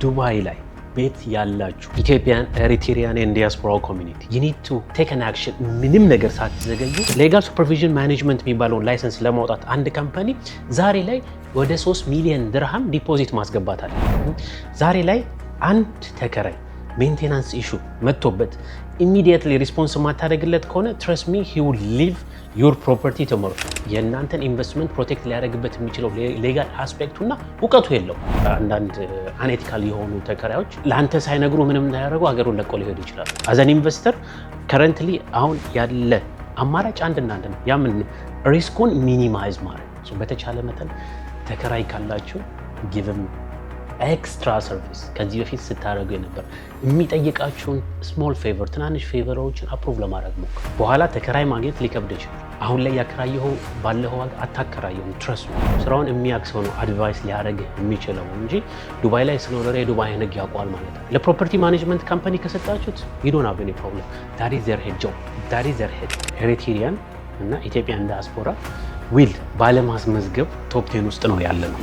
ዱባይ ላይ ቤት ያላችሁ Ethiopian፣ Eritrean and diaspora community, you need to take an action። ምንም ነገር ሳትዘገዩ legal supervision management የሚባለውን license ለማውጣት አንድ company ዛሬ ላይ ወደ 3 ሚሊዮን ድርሃም deposit ማስገባት አለ። ዛሬ ላይ አንድ ተከራይ maintenance issue መጥቶበት immediately response የማታደርግለት ከሆነ, trust me, he will leave your property tomorrow። የእናንተን investment protect ሊያደርግበት የሚችለው legal aspect ኡና እውቀቱ የለው። አንዳንድ unethical የሆኑ ተከራዮች ለአንተ ሳይነግሩ ምንም እንዳያደርጉ ሀገሩን ለቀው ሊሄዱ ይችላሉ። As an investor, currently አሁን ያለ አማራጭ አንድና አንድ ነው። ያ ምንድን ነው? Risk ኡን minimize ማድረግ። በተቻለ መጠን ተከራይ ካላችሁ give them extra service። ከዚህ በፊት ስታደርጉ የነበር የሚጠይቃችሁን small favor፣ ትናንሽ favor ኦችን approve ለማድረግ ሞክሩ። በኋላ ተከራይ ማግኘት ሊከብድ ይችላል። አሁን ላይ ያከራየኸው ባለኸው ዋጋ አታከራየውም። Trust me፣ ስራውን የሚያውቅ ሰው ነው advice ሊያደርግ የሚችለው እንጂ ዱባይ ላይ ስለኖረ የዱባይን ሕግ ያውቀዋል ማለት ነው። ለ property management company ከሰጣችሁት you don't have any problem. That is their head job, that is their head። Eritrean እና Ethiopian diaspora will ባለማስመዝገብ top 10 ውስጥ ነው ያለ ነው።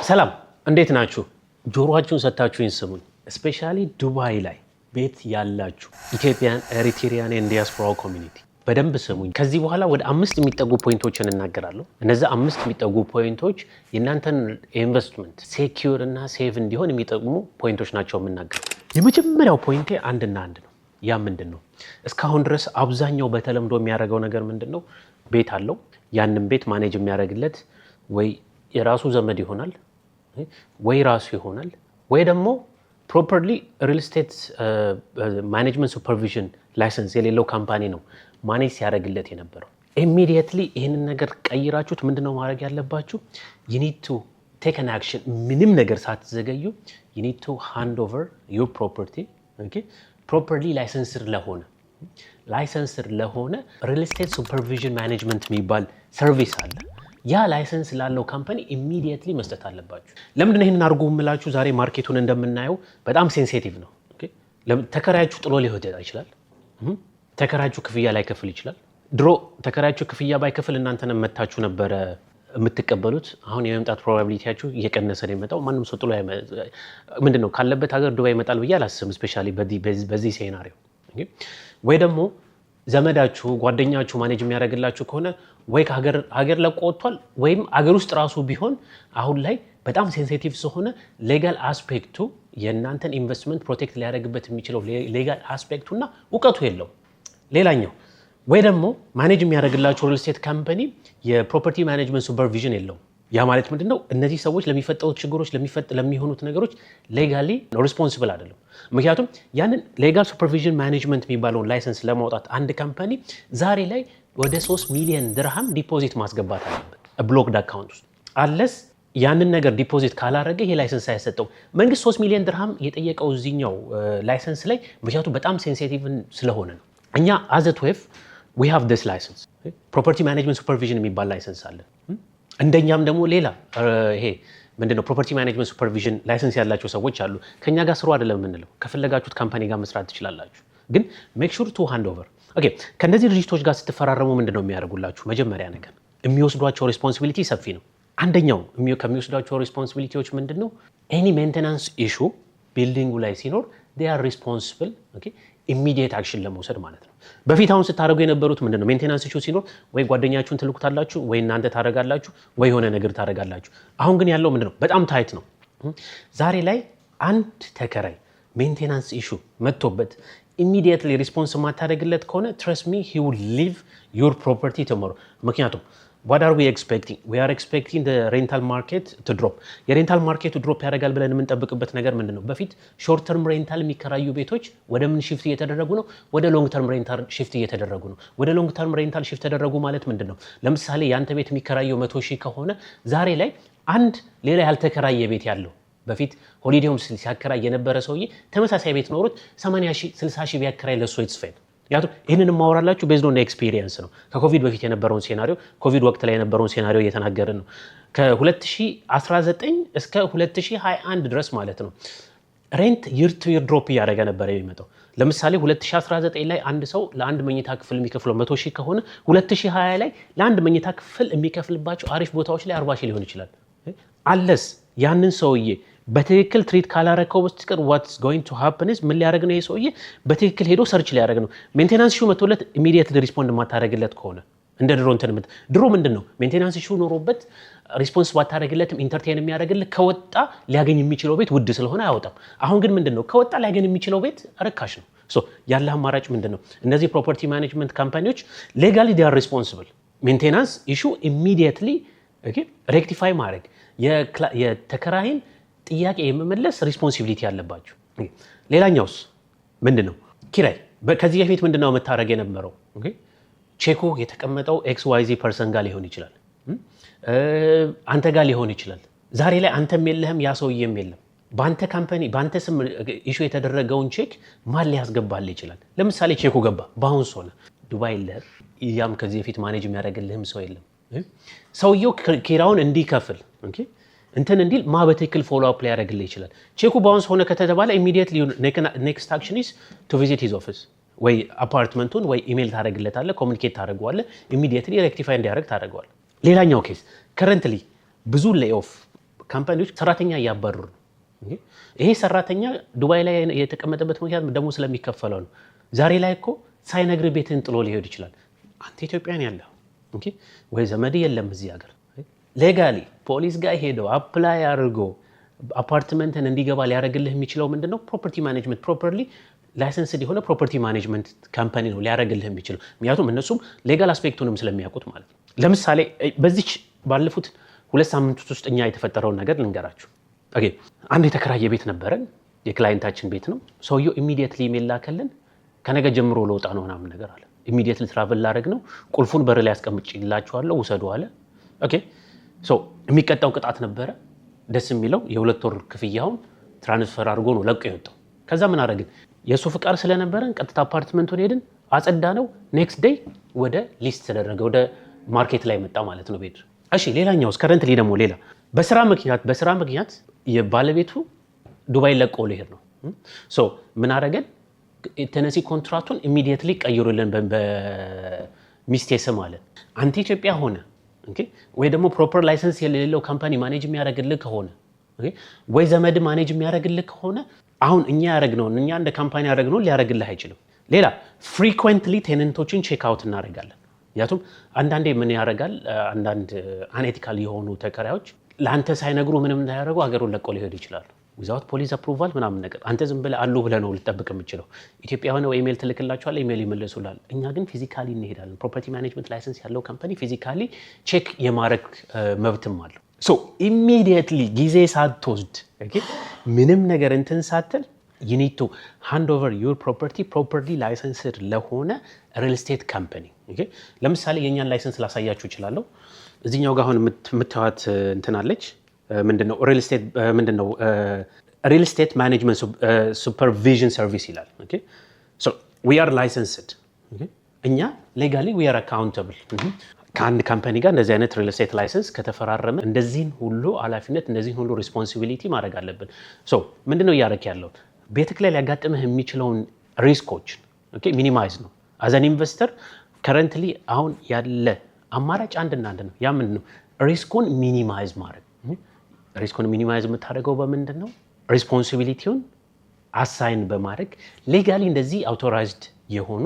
ሰላም፣ እንዴት ናችሁ? ጆሮአችሁን ሰጥታችሁኝ ስሙኝ። Especially ዱባይ ላይ ቤት ያላችሁ Ethiopian፣ Eritrean and diaspora community በደንብ ስሙኝ። ከዚህ በኋላ ወደ አምስት የሚጠጉ point ኦችን እናገራለሁ። እነዚህ አምስት የሚጠጉ point ኦች የእናንተን investment secure እና safe እንዲሆን የሚጠቅሙ point ኦች ናቸው የምናገረው። የመጀመሪያው point ኤ አንድና አንድ ነው። ያ ምንድን ነው? እስካሁን ድረስ አብዛኛው በተለምዶ የሚያደርገው ነገር ምንድን ነው? ቤት አለው። ያንን ቤት manage የሚያደርግለት ወይ የራሱ ዘመድ ይሆናል፣ ወይ ራሱ ይሆናል፣ ወይ ደግሞ properly real estate management supervision license የሌለው company ነው manage ሲያደርግለት የነበረው። Immediately ይህንን ነገር ቀይራችሁት ምንድነው ማድረግ ያለባችሁ? You need to take an action። ምንም ነገር ሳትዘገዩ you need to hand over your property properly licensed ለሆነ real estate supervision management የሚባል service አለ። ያ license ላለው company immediately መስጠት አለባችሁ። ለምንድነው ይህንን አድርጎ የምላችሁ? ዛሬ market ኡን እንደምናየው በጣም sensitive ነው። ተከራያችሁ ጥሎ ሊወጣ ይችላል። ተከራያችሁ ክፍያ ላይከፍል ይችላል። ድሮ ተከራያችሁ ክፍያ ባይከፍል እናንተን መታችሁ ነበረ የምትቀበሉት። አሁን የመምጣት probability ያችሁ እየቀነሰ ነው የመጣው። ማንም ሰው ጥሎ ምንድን ነው ካለበት ሀገር ዱባይ ይመጣል ብዬ አላስብም። Especially በዚህ scenario። ወይ ደግሞ ዘመዳችሁ፣ ጓደኛችሁ manage የሚያደርግላችሁ ከሆነ ወይ ከሀገር ለቆ ወጥቷል፣ ወይም አገር ውስጥ ራሱ ቢሆን አሁን ላይ በጣም sensitive ስለሆነ legal aspect ኡ የእናንተን investment protect ሊያደርግበት የሚችለው legal aspect ኡና እውቀቱ የለውም። ሌላኛው ወይ ደግሞ manage የሚያደርግላችሁ real estate company የ property management supervision የለውም። ያ ማለት ምንድን ነው? እነዚህ ሰዎች ለሚፈጠሩት ችግሮች፣ ለሚሆኑት ነገሮች legally responsible አይደለም። ምክንያቱም ያንን legal supervision management የሚባለውን license ለማውጣት አንድ company ዛሬ ላይ ወደ 3 ሚሊዮን ድርሃም deposit ማስገባት አለበት blocked account ውስጥ። Unless ያንን ነገር deposit ካላረገ ይሄ license አይሰጠውም። መንግስት 3 ሚሊዮን ድርሃም የጠየቀው እዚኛው license ላይ ምክንያቱም በጣም sensitive ስለሆነ ነው። እኛ as a 12 we have this license፣ property management supervision የሚባል license አለን። እንደኛም ደግሞ ሌላ ይሄ ምንድነው property management supervision license ያላቸው ሰዎች አሉ። ከኛ ጋር ስሩ አይደለም የምንለው፣ ከፈለጋችሁት company ጋር መስራት ትችላላችሁ። ግን make sure to hand over። Okay፣ ከእነዚህ ድርጅቶች ጋር ስትፈራረሙ ምንድን ነው የሚያደርጉላችሁ? መጀመሪያ ነገር የሚወስዷቸው responsibility ሰፊ ነው። አንደኛው ከሚወስዷቸው responsibility ዎች ምንድን ነው? Any maintenance issue building ኡ ላይ ሲኖር they are responsible immediate action ለመውሰድ ማለት ነው። በፊት አሁን ስታደርጉ የነበሩት ምንድን ነው? Maintenance issue ሲኖር ወይ ጓደኛችሁን ትልኩታላችሁ፣ ወይ እናንተ ታደርጋላችሁ፣ ወይ የሆነ ነገር ታደርጋላችሁ። አሁን ግን ያለው ምንድን ነው? በጣም tight ነው። ዛሬ ላይ አንድ ተከራይ maintenance issue መጥቶበት immediately response የማታደርግለት ከሆነ, trust me, he will leave your property tomorrow። ምክንያቱም what are we expecting? We are expecting rental market to drop። የ rental market ኡ drop ያደርጋል ብለን የምንጠብቅበት ነገር ምንድን ነው? በፊት short term rental የሚከራዩ ቤቶች ወደ ምን shift እየተደረጉ ነው? ወደ long term rental shift እየተደረጉ ነው። ወደ long term rental shift ተደረጉ ማለት ምንድን ነው? ለምሳሌ የአንተ ቤት የሚከራየው 100,000 ከሆነ ዛሬ ላይ አንድ ሌላ ያልተከራየ ቤት ያለው፣ በፊት holiday homes ሲያከራይ የነበረ ሰውዬ ተመሳሳይ ቤት ኖሮት 80 ሺህ፣ 60 ሺህ ቢያከራይ ለእሱ it's fine። ምክንያቱም ይህንን የማወራላችሁ based on experience ነው። ከኮቪድ በፊት የነበረውን scenario፣ ኮቪድ ወቅት ላይ የነበረውን scenario እየተናገርን ነው። ከ2019 እስከ 2021 ድረስ ማለት ነው rent year to year drop እያደረገ ነበረ የሚመጣው። ለምሳሌ 2019 ላይ አንድ ሰው ለአንድ መኝታ ክፍል የሚከፍለው 100,000 ከሆነ 2020 ላይ ለአንድ መኝታ ክፍል የሚከፍልባቸው አሪፍ ቦታዎች ላይ 40,000 ሊሆን ይችላል። Unless ያንን ሰውዬ በትክክል treat ካላረከው በስተቀር what's going to happen is ምን ሊያደርግ ነው? ይሄ ሰውዬ በትክክል ሄዶ search ሊያደርግ ነው። Maintenance issue መቶለት immediately respond የማታደርግለት ከሆነ፣ እንደ ድሮ እንትን ድሮ ምንድን ነው፣ maintenance issue ኖሮበት response ባታደርግለትም entertain የሚያደርግልህ ከወጣ ሊያገኝ የሚችለው ቤት ውድ ስለሆነ አያወጣም። አሁን ግን ምንድን ነው፣ ከወጣ ሊያገኝ የሚችለው ቤት ርካሽ ነው። So ያለህ አማራጭ ምንድን ነው? እነዚህ property management company ዎች legally they are responsible maintenance issue immediately rectify ማድረግ፣ የተከራይን ጥያቄ የመመለስ responsibility ያለባቸው። ሌላኛውስ ምንድን ነው? ኪራይ። ከዚህ በፊት ምንድን ነው የምታደርግ የነበረው? ቼኩ የተቀመጠው XYZ person ጋር ሊሆን ይችላል፣ አንተ ጋር ሊሆን ይችላል። ዛሬ ላይ አንተም የለህም፣ ያ ሰውዬም የለም። በአንተ company በአንተ ስም issue የተደረገውን ቼክ ማን ሊያስገባልህ ይችላል? ለምሳሌ ቼኩ ገባ፣ bounce ሆነ፣ ዱባይ የለህም፣ ያም ከዚህ በፊት manage የሚያደርግልህም ሰው የለም። ሰውየው ኪራውን እንዲከፍል እንትን እንዲል ማ በትክክል follow up ሊያደርግልህ ይችላል? ቼኩ bounce ሆነ ከተባለ immediately next action is to visit his office ወይ አፓርትመንቱን ወይ ኢሜል ታደርግለታለህ፣ communicate ታደርገዋለህ፣ immediately rectify እንዲያደርግ ታደርገዋለህ። ሌላኛው case currently ብዙ layoff company ዎች ሰራተኛ እያባረሩ ነው። ይሄ ሰራተኛ ዱባይ ላይ የተቀመጠበት ምክንያት ደግሞ ስለሚከፈለው ነው። ዛሬ ላይ እኮ ሳይነግር ቤትህን ጥሎ ሊሄድ ይችላል። አንተ ኢትዮጵያን ያለህ ወይ ዘመድ የለም እዚህ ሀገር፣ legally ፖሊስ ጋር ሄደው apply አድርጎ አፓርትመንትን እንዲገባ ሊያደርግልህ የሚችለው ምንድነው? Property management፣ properly licensed የሆነ property management company ነው ሊያደርግልህ የሚችለው። ምክንያቱም እነሱም legal aspect ኡንም ስለሚያውቁት ማለት ነው። ለምሳሌ በዚች ባለፉት 2 ሳምንቶች ውስጥ እኛ የተፈጠረውን ነገር ልንገራችሁ። Okay፣ አንድ የተከራየ ቤት ነበረን፣ የ client ኣችን ቤት ነው። ሰውየው immediately ኢሜል ላከልን። ከነገ ጀምሮ ልወጣ ነው ምናምን ነገር አለ። Immediately travel ላደርግ ነው፣ ቁልፉን በር ላይ አስቀምጬላችኋለሁ፣ ውሰዱ አለ። Okay፣ so የሚቀጣው ቅጣት ነበረ። ደስ የሚለው የ2 ወር ክፍያውን transfer አድርጎ ነው ለቆ የወጣው። ከዛ ምን አደረግን? የእሱ ፍቃድ ስለነበረን ቀጥታ አፓርትመንቱን ሄድን፣ አጸዳነው። Next day ወደ list ተደረገ፣ ወደ market ላይ መጣ ማለት ነው ቤቱ። እሺ፣ ሌላኛውስ currently ደግሞ ሌላ በስራ ምክንያት የባለቤቱ ዱባይ ለቆ ሊሄድ ነው። So ምን አደረገን? Tenancy ኮንትራቱን immediately ቀይሩልን በሚስቴ ስም አለን። አንተ ኢትዮጵያ ሆነ ወይ ደግሞ proper license የሌለው company manage የሚያደርግልህ ከሆነ ወይ ዘመድ manage የሚያደርግልህ ከሆነ አሁን እኛ ያደረግነውን፣ እኛ እንደ company ያደረግነውን ሊያደርግልህ አይችልም። ሌላ frequently tenant ኦችን check out እናደርጋለን። ምክንያቱም አንዳንዴ ምን ያደርጋል፣ አንዳንድ unethical የሆኑ ተከራዮች ለአንተ ሳይነግሩ ምንም እንዳያደርጉ ሀገሩን ለቀው ሊሄዱ ይችላሉ። Without police approval ምናምን ነገር። አንተ ዝም ብለህ አሉ ብለህ ነው ልጠብቅ የምችለው። ኢትዮጵያ ሆነ ኢሜል ትልክላቸዋለህ፣ ኢሜል ይመልሱልሃል። እኛ ግን physically እንሄዳለን። Property management license ያለው company physically check የማድረግ መብትም አለው። So immediately ጊዜ ሳትወስድ፣ ምንም ነገር እንትን ሳትል you need to hand over your property properly licensed ለሆነ real estate company። ለምሳሌ የእኛን license ላሳያችሁ እችላለሁ። እዚኛው ጋር አሁን የምታዩት እንትን አለች። ምንድነው real estate ምንድነው? Real estate management supervision service ይላል። We are licensed። እኛ legally we are accountable። ከአንድ company ጋር እንደዚህ አይነት real estate license ከተፈራረመ እንደዚህን ሁሉ ኃላፊነት፣ እንደዚህን ሁሉ responsibility ማድረግ አለብን። So ምንድነው እያደረክ ያለው? ቤትክ ላይ ሊያጋጥምህ የሚችለውን risk ኦችን minimize ነው። As an investor currently አሁን ያለ አማራጭ አንድና አንድ ነው። ያ ምንድን ነው? Risk ኡን minimize ማድረግ። Risk ኡን minimize የምታደርገው በምንድን ነው? Responsibility ውን assign በማድረግ legally እንደዚህ authorized የሆኑ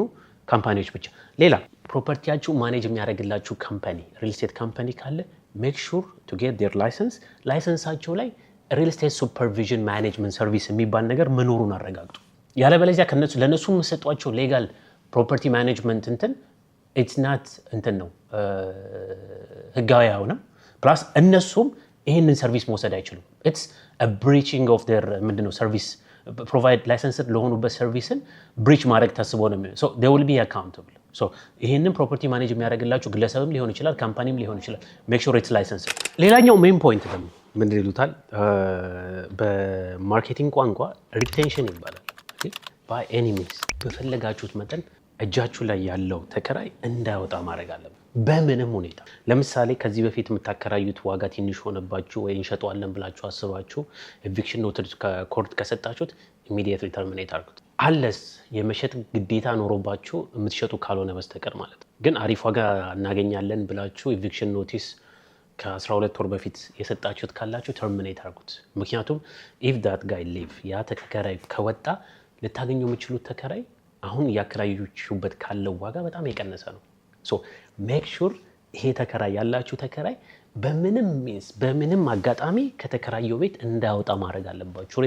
company ዎች ብቻ። ሌላ property ያችሁ manage የሚያደርግላችሁ company፣ real estate company ካለ make sure to get their license። License ኣቸው ላይ real estate supervision management service የሚባል ነገር መኖሩን አረጋግጡ። ያለበለዚያ ከነሱ ለእነሱ የምሰጧቸው legal property management እንትን it's not እንትን ነው፣ ህጋዊ አይሆንም። Plus እነሱም ይህንን service መውሰድ አይችሉም። It's breaching of their ምንድነው service provide licensed ለሆኑበት service ን breach ማድረግ ታስቦ ነው የሚሆነው። Will be accountable። ይህንን property manage የሚያደርግላችሁ ግለሰብም ሊሆን ይችላል፣ company ም ሊሆን ይችላል። Make sure it's licensed። ሌላኛው main point ደግሞ ምንድን ይሉታል በ marketing ቋንቋ retention ይባላል። By any means በፈለጋችሁት መጠን እጃችሁ ላይ ያለው ተከራይ እንዳይወጣ ማድረግ አለብን በምንም ሁኔታ። ለምሳሌ ከዚህ በፊት የምታከራዩት ዋጋ ትንሽ ሆነባችሁ ወይ እንሸጠዋለን ብላችሁ አስባችሁ eviction notice ከ court ከሰጣችሁት immediately terminate አድርጉት። Unless የመሸጥ ግዴታ ኖሮባችሁ የምትሸጡ ካልሆነ በስተቀር ማለት ነው። ግን አሪፍ ዋጋ እናገኛለን ብላችሁ eviction notice ከ12 ወር በፊት የሰጣችሁት ካላችሁ terminate አድርጉት። ምክንያቱም if that guy leave፣ ያ ተከራይ ከወጣ፣ ልታገኙ የምትችሉት ተከራይ አሁን እያከራያችሁበት ካለው ዋጋ በጣም የቀነሰ ነው። So make sure ይሄ ተከራይ፣ ያላችሁ ተከራይ በምንም means በምንም አጋጣሚ ከተከራየው ቤት እንዳያወጣ ማድረግ አለባችሁ።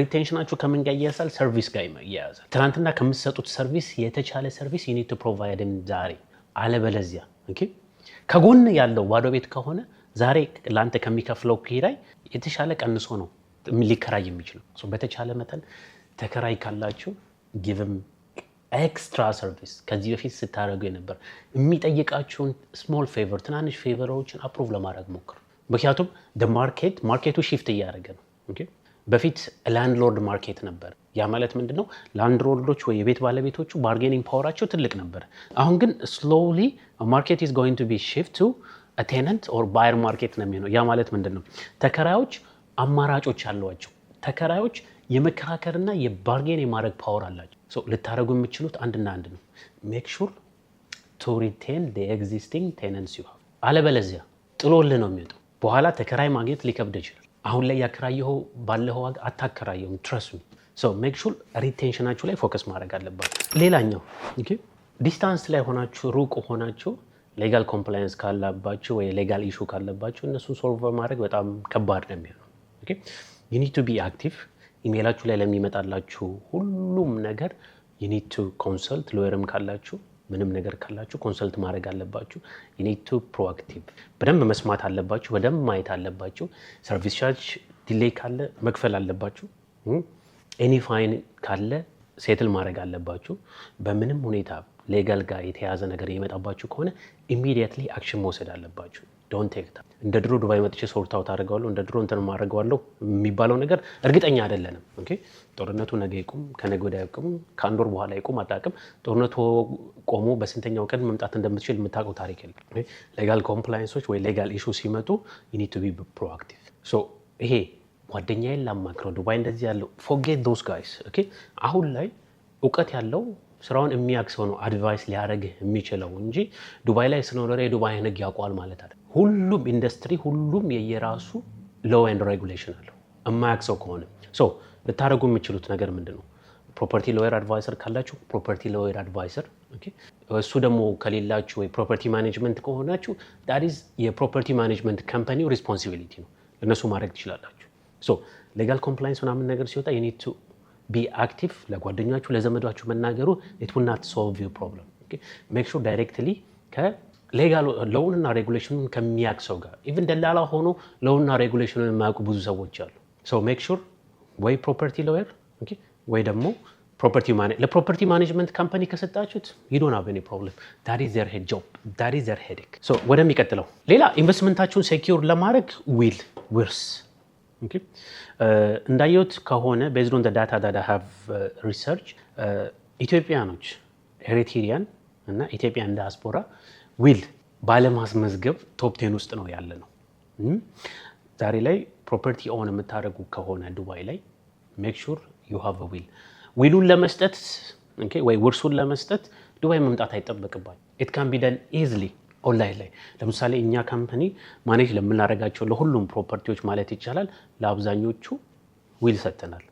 Retention ኣችሁ ከምን ጋር ይያያዛል? Service ጋር ይያያዛል። ትናንትና ከምትሰጡት service የተሻለ service you need to provide ዛሬ። አለበለዚያ okay ከጎን ያለው ባዶ ቤት ከሆነ ዛሬ ለአንተ ከሚከፍለው ኪራይ የተሻለ ቀንሶ ነው ሊከራይ የሚችለው። በተቻለ መጠን ተከራይ ካላችሁ give them extra service። ከዚህ በፊት ስታደርጉ የነበር የሚጠይቃችሁን small favor፣ ትናንሽ favor ኦችን approve ለማድረግ ሞክሩ። ምክንያቱም market ኡ shift እያደረገ ነው። Okay፣ በፊት landlord market ነበር። ያ ማለት ምንድን ነው? Landlord ኦች ወይ የቤት ባለቤቶቹ bargaining power ኣቸው ትልቅ ነበር። አሁን ግን slowly market is going to be shift to tenant or buyer market ነው የሚሆነው። ያ ማለት ምንድን ነው? ተከራዮች አማራጮች አሏቸው። ተከራዮች የመከራከርና የ bargain የማድረግ power አላቸው። ልታደርጉ የምትችሉት አንድና አንድ ነው። Make sure to retain existing tenants you have። አለበለዚያ ጥሎልህ ነው የሚወጣው። በኋላ ተከራይ ማግኘት ሊከብድ ይችላል። አሁን ላይ ያከራየኸው ባለኸው ዋጋ አታከራየውም። Trust me። Make sure retention ኣችሁ ላይ focus ማድረግ አለባችሁ። ሌላኛው distance ላይ ሆናችሁ፣ ሩቅ ሆናችሁ legal compliance ካለባችሁ ወይ legal issue ካለባችሁ እነሱን solve ማድረግ በጣም ከባድ ነው የሚሆነው። You need to be active። ኢሜይላችሁ ላይ ለሚመጣላችሁ ሁሉም ነገር you need to consult። Lawyer ም ካላችሁ፣ ምንም ነገር ካላችሁ consult ማድረግ አለባችሁ። You need to proactive፣ በደንብ መስማት አለባችሁ፣ በደንብ ማየት አለባችሁ። Service charge delay ካለ መክፈል አለባችሁ። Any fine ካለ settle ማድረግ አለባችሁ። በምንም ሁኔታ legal ጋር የተያያዘ ነገር የመጣባችሁ ከሆነ immediately action መውሰድ አለባችሁ። Don't take። እንደ ድሮ ዱባይ መጥቼ sort out አደርገዋለሁ፣ እንደ ድሮ እንትን ማድረገዋለሁ የሚባለው ነገር እርግጠኛ አይደለንም። Okay፣ ጦርነቱ ነገ ይቁም፣ ከነገ ወዲያ ይቁም፣ ከአንድ ወር በኋላ ይቁም አታውቅም። ጦርነቱ ቆሞ በስንተኛው ቀን መምጣት እንደምትችል የምታውቀው ታሪክ የለም። Legal compliance ኦች ወይ legal issue ሲመጡ you need to be proactive። So ይሄ ጓደኛዬን ላማክረው፣ ዱባይ እንደዚህ ያለው፣ forget those guys። Okay፣ አሁን ላይ እውቀት ያለው፣ ስራውን የሚያውቅ ሰው ነው advice ሊያደርግህ የሚችለው እንጂ ዱባይ ላይ ስለኖረ የዱባይን ህግ ያውቀዋል ማለት አይደለም። ሁሉም ኢንዱስትሪ፣ ሁሉም የየራሱ law and regulation አለው። የማያውቅ ሰው ከሆነ so ልታደርጉ የምትችሉት ነገር ምንድን ነው? Property lawyer advisor ካላችሁ property lawyer advisor፣ እሱ ደግሞ ከሌላችሁ ወይ property management ከሆናችሁ that is የ property management company ው responsibility ነው። እነሱ ማድረግ ትችላላችሁ። So legal compliance ምናምን ነገር ሲወጣ you need to be active። ለጓደኛችሁ ለዘመዷችሁ መናገሩ it will not solve your problem። Make sure directly ከ legal law ንና regulation ኑን ከሚያውቅ ሰው ጋር። Even ደላላ ሆኖ law ና regulation ኑን የማያውቁ ብዙ ሰዎች አሉ። So make sure ወይ property lawyer ወይ ደግሞ ለ property management company ከሰጣችሁት you don't have any problem። That is their job፣ that is their headache። So ወደሚቀጥለው፣ ሌላ investment ኣችሁን secure ለማድረግ will፣ ውርስ። እንዳየሁት ከሆነ based on data that I have research ኢትዮጵያኖች፣ Eritrean እና Ethiopian diaspora will ባለማስመዝገብ top 10 ውስጥ ነው ያለነው። ዛሬ ላይ property own የምታደርጉ ከሆነ ዱባይ ላይ make sure you have will። Will ኡን ለመስጠት ወይ ውርሱን ለመስጠት ዱባይ መምጣት አይጠበቅባችሁም። It can be done easily online ላይ። ለምሳሌ እኛ company manage ለምናደርጋቸው ለሁሉም property ዎች ማለት ይቻላል ለአብዛኞቹ will ሰጥተናል።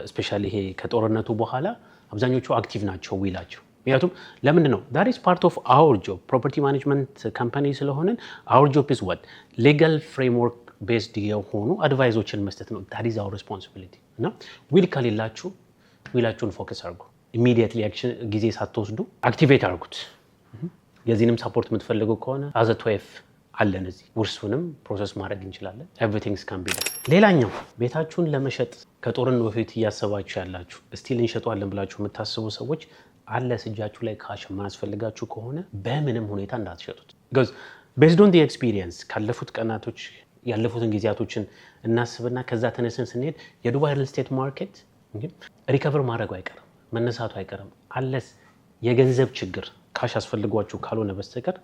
Especially ይሄ ከጦርነቱ በኋላ አብዛኞቹ active ናቸው will ኣቸው። ምክንያቱም ለምንድን ነው? That is part of our job። Property management company ስለሆንን our job is what legal framework based የሆኑ advice ኦችን መስጠት ነው። That is our responsibility። እና will ከሌላችሁ will ኣችሁን focus አድርጉ። Immediately action ጊዜ ሳትወስዱ activate አድርጉት። የዚህንም support የምትፈልጉ ከሆነ አዘ ቶኤፍ አለን፣ እዚህ ውርሱንም process ማድረግ እንችላለን። Everything can be done። ሌላኛው ቤታችሁን ለመሸጥ ከጦርነቱ በፊት እያሰባችሁ ያላችሁ፣ still እንሸጠዋለን ብላችሁ የምታስቡ ሰዎች፣ unless እጃችሁ ላይ cash የማያስፈልጋችሁ ከሆነ በምንም ሁኔታ እንዳትሸጡት። Based on experience ካለፉት ቀናቶች፣ ያለፉትን ጊዜያቶችን እናስብና ከዛ ተነስተን ስንሄድ የዱባይ real estate market recover ማድረጉ አይቀርም፣ መነሳቱ አይቀርም። Unless የገንዘብ ችግር cash አስፈልጓችሁ ካልሆነ በስተቀር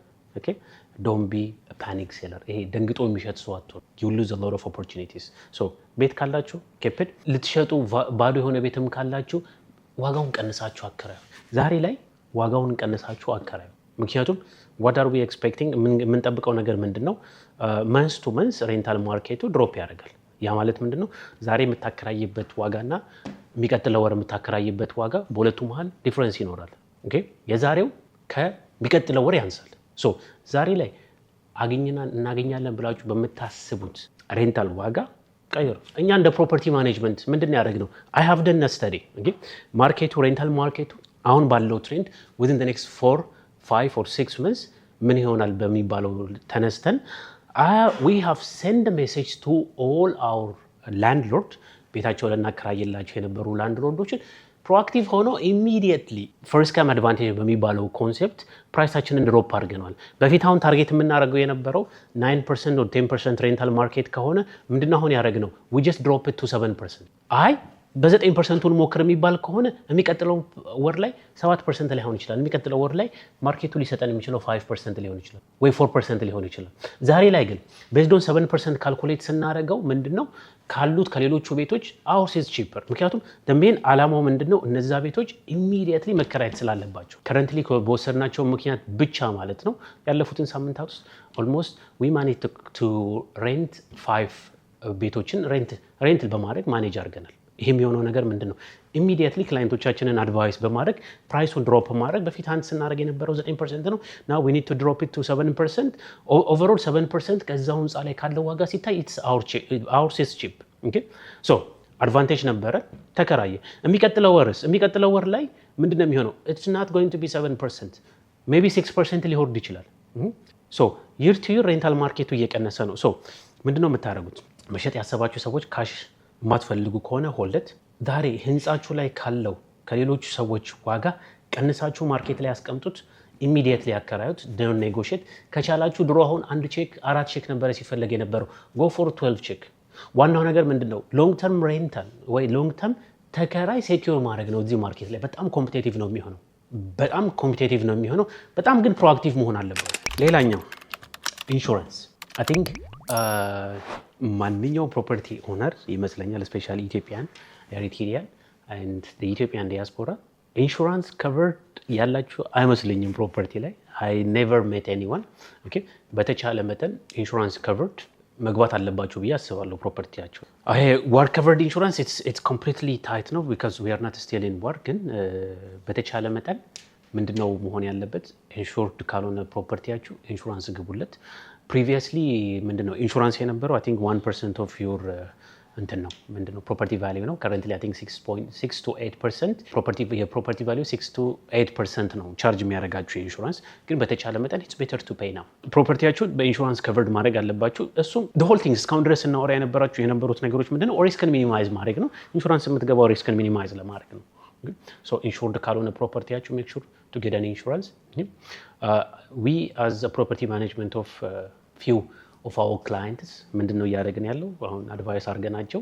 don't be panic seller። ይሄ ደንግጦ የሚሸጥ ሰው አትሁኑ። You lose lot of opportunities። So ቤት ካላችሁ keep it። ልትሸጡ ባዶ የሆነ ቤትም ካላችሁ ዋጋውን ቀንሳችሁ አከራዩ። ዛሬ ላይ ዋጋውን ቀንሳችሁ አከራዩ። ምክንያቱም what are we expecting? የምንጠብቀው ነገር ምንድን ነው? Month to month rental market ኡ drop ያደርጋል። ያ ማለት ምንድን ነው? ዛሬ የምታከራይበት ዋጋና የሚቀጥለው ወር የምታከራይበት ዋጋ በሁለቱ መሀል difference ይኖራል። Okay፣ የዛሬው ከሚቀጥለው ወር ያንሳል። So ዛሬ ላይ አግኝና እናገኛለን ብላችሁ በምታስቡት rental ዋጋ ቀይሩ። እኛ እንደ property management ምንድን ያደረግነው? I have done study market ኡ፣ rental market ኡ አሁን ባለው trend within next 4, 5 or 6 months ምን ይሆናል በሚባለው ተነስተን we have send message to all our landlord፣ ቤታቸው ልናከራይላቸው የነበሩ landlord ኦችን proactive ሆኖ immediately first come advantage በሚባለው concept price ኣችንን drop አድርገነዋል። በፊት አሁን target የምናደርገው የነበረው 9% 10% rental market ከሆነ ምንድነው አሁን ያደረግነው? We just drop to 7%። አይ በ9 percent ኡን ሞክር የሚባል ከሆነ የሚቀጥለው ወር ላይ 7% ላይሆን ይችላል። የሚቀጥለው ወር ላይ market ኡ ሊሰጠን የሚችለው 5% ሊሆን ይችላል ወይ 4% ሊሆን ይችላል። ዛሬ ላይ ግን based on 7% calculate ስናደርገው ምንድን ነው ካሉት ከሌሎቹ ቤቶች ours is cheaper። ምክንያቱም main ዓላማው ምንድን ነው? እነዛ ቤቶች immediately መከራየት ስላለባቸው currently በወሰድናቸው ምክንያት ብቻ ማለት ነው። ያለፉትን ሳምንታት ውስጥ almost we manage to rent five ቤቶችን rent በማድረግ manage አድርገናል። ይህም የሆነው ነገር ምንድን ነው? Immediately client ኦቻችንን advise በማድረግ price ኡን drop ማድረግ። በፊት አንድ ስናደርግ የነበረው 9% ነው። Now we need to drop it to 7%። Overall 7% ከዛው ህንፃ ላይ ካለው ዋጋ ሲታይ it's ours is cheap። So advantage ነበረ፣ ተከራየ። የሚቀጥለው ወርስ? የሚቀጥለው ወር ላይ ምንድን ነው የሚሆነው? It's not going to be 7%፣ maybe 6% ሊወርድ ይችላል። So year to year rental market ኡ እየቀነሰ ነው። So ምንድን ነው የምታደርጉት? መሸጥ ያሰባችሁ ሰዎች cash የማትፈልጉ ከሆነ hold it። ዛሬ ህንፃችሁ ላይ ካለው ከሌሎቹ ሰዎች ዋጋ ቀንሳችሁ market ላይ ያስቀምጡት። Immediately ያከራዩት። Don't negotiate። ከቻላችሁ ድሮ አሁን አንድ ቼክ አራት ቼክ ነበረ ሲፈለግ የነበረው፣ go for 12 ቼክ። ዋናው ነገር ምንድን ነው? Long term rental ወይ long term ተከራይ secure ማድረግ ነው። እዚህ market ላይ በጣም competitive ነው የሚሆነው። በጣም competitive ነው የሚሆነው። በጣም ግን proactive መሆን አለበት። ሌላኛው insurance። I think ማንኛውም property owner ይመስለኛል፣ especially Ethiopian, Eritrean and Ethiopian diaspora insurance covered ያላችሁ አይመስለኝም property ላይ። I never met anyone። Okay፣ በተቻለ መጠን insurance covered መግባት አለባችሁ ብዬ አስባለሁ። Property ያቸው ይሄ war covered insurance it's completely tight ነው because we are not still in war። ግን በተቻለ መጠን ምንድነው መሆን ያለበት? Insured ካልሆነ property ያችሁ ኢንሹራንስ ግቡለት። Previously ምንድነው ኢንሹራንስ የነበረው? I think 1% of your እንትን ነው፣ ምንድነው፣ property value ነው። Currently I think 6 to 8% የ property value 6 to 8% ነው charge የሚያደርጋችሁ የኢንሹራንስ። ግን በተቻለ መጠን it's better to pay now። Property ያችሁን በ insurance covered ማድረግ አለባችሁ። እሱም whole thing እስካሁን ድረስ እናወራ የነበሩት ነገሮች ምንድነው? Risk ን minimize ማድረግ ነው። ኢንሹራንስ የምትገባው risk ን minimize ለማድረግ ነው። Insured ካልሆነ property ያችሁ make sure to get an insurance። We as property management of few of our clients ምንድን ነው እያደረግን ያለው? አሁን advise አድርገናቸው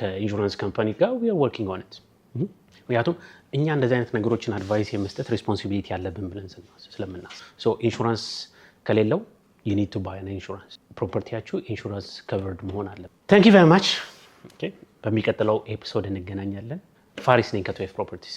ከ insurance company ጋር we are working on it። ምክንያቱም እኛ እንደዚህ አይነት ነገሮችን advice የመስጠት responsibility ያለብን ብለን ስለምናስብ ኢንሹራንስ ከሌለው you need to buy an insurance። Property ያችሁ insurance covered መሆን አለበት። Thank you very much። በሚቀጥለው episode እንገናኛለን። ፋሪስ ነኝ ከ 2F Properties።